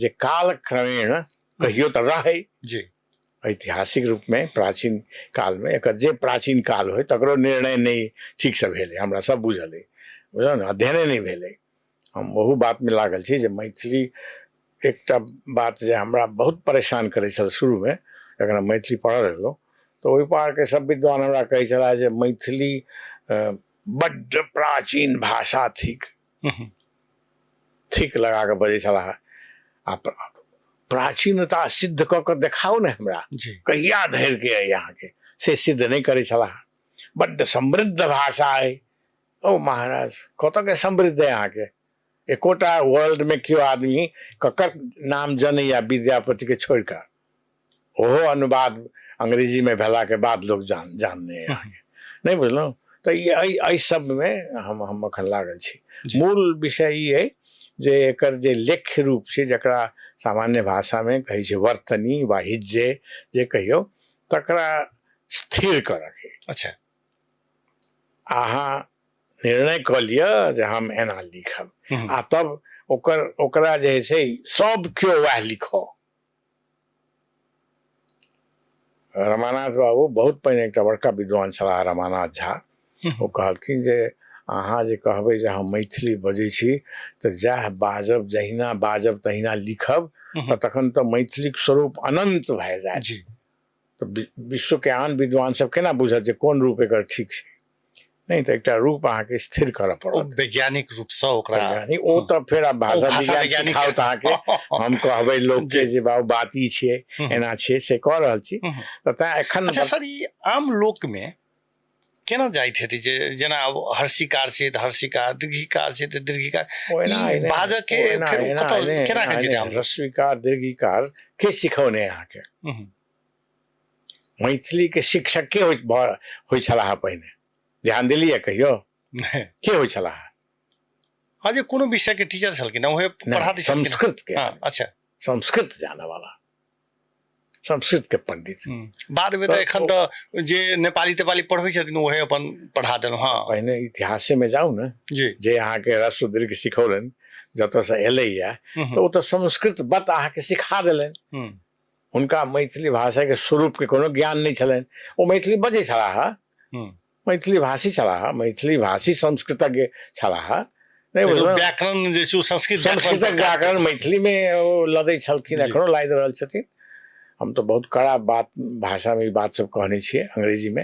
जे कालक्रमेण कहियो तऽ रहै। ऐतिहासिक रूपमे प्राचीन कालमे एकर जे प्राचीन काल होइ तकरो निर्णय नहि ठीकसँ भेलै, हमरा सब बुझल अइ, बुझल ने, अध्ययने नहि भेलै। हम ओहू बातमे लागल छी जे मैथिली एकटा बात जे हमरा बहुत परेशान करै छल शुरूमे, जखन हम मैथिली पढ़ऽ लगलहुँ तऽ ओहि पारके सब विद्वान हमरा कहै छलाह जे मैथिली बड्ड प्राचीन भाषा थिक, थिक लगा कऽ बजै छलाह। आ प्राचीनता सिद्ध कऽ कऽ देखाउ ने हमरा, कहिया धरिके अइ अहाँके, से सिद्ध नहि करै छलाह। बड्ड समृद्ध भाषा अइ। ओ महाराज, कतऽके समृद्ध अइ अहाँके? एकोटा वर्ल्डमे केओ आदमी ककर नाम जनैया विद्यापतिके छोड़ि कऽ? ओहो अनुवाद अंग्रेजीमे भेलाके बाद लोक जानने अहाँके, नहि बुझलहुँ? तऽ ई एहि सबमे हम एखन लागल छी। मूल विषय ई अइ जे एकर जे लेख्य रूप छै, जकरा सामान्य भाषामे कहै छै वर्तनी वा हिज्जे जे कहियौ, तकरा स्थिर करऽके। अहाँ निर्णय कऽ लिअ जे हम एना लिखब, आ तब ओकरा जे छै सब केओ वएह लिखो। रमानाथ बाबू बहुत पहिने एकटा बड़का विद्वान छलाह रमानाथ झा, ओ कहलखिन जे अहाँ जे कहबै जे हम मैथिली बजै छी तऽ जएह बाजब, जहिना बाजब तहिना लिखब, तऽ तखन तऽ मैथिलीक स्वरूप अनंत भए जायत। तऽ विश्वके आन विद्वान सब केना बुझत जे कोन रूप एकर ठीक छै? नहि तऽ एकटा रूप अहाँके स्थिर करऽ पड़त वैज्ञानिक रूपसँ ओकरा। वैज्ञानिक ओ तऽ फेर आब भाषा विज्ञान सिखाओत अहाँके। हम कहबै लोकके जे बाबू बात ई छियै, एना छियै, से कऽ रहल छी। तऽ तैं एखन। अच्छा सर, ई आम लोकमे केना जाइत हेतै जे जेना आब हर्षिकार छै तऽ हर्षिकार, दीर्घिकार छै तऽ दीर्घिकार, बाजऽ के फेर कतऽ केना के जेतै? ह्रस्वीकार दीर्घिकार के सिखौने अहाँके? मैथिली के शिक्षक के होइ छलाह पहिने, ध्यान दिलियै कहियो? के होइ छलाह? हाँ, जे कोनो विषय के टीचर छलखिन उहे पढ़ा दै। संस्कृत के। अच्छा, संस्कृत जाने वाला संस्कृत के पंडित। बाद में तऽ एखन तऽ जे नेपाली तेपाली पढ़बै छथिन उहे अपन पढ़ा देलहुँ। हाँ, पहिने इतिहासे में जाउ ने जे अहाँके ह्रस्व दीर्घ सिखौलनि, जतऽसँ एलैया, तऽ ओ तऽ संस्कृत बत अहाँके सिखा देलनि। हुनका मैथिली भाषाके स्वरूपके कोनो ज्ञान नहि छलनि। ओ मैथिली बजै छलाह, मैथिली भाषी छलाह, मैथिली भाषी संस्कृतज्ञ छलाह, नहि बुझलहुँ? व्याकरण जे छै संस्कृत, संस्कृतक व्याकरण मैथिलीमे ओ लदै छलखिन, एखनो लादि रहल छथिन। हम तऽ बहुत कड़ा बात भाषामे ई बात सब कहने छियै अंग्रेजीमे।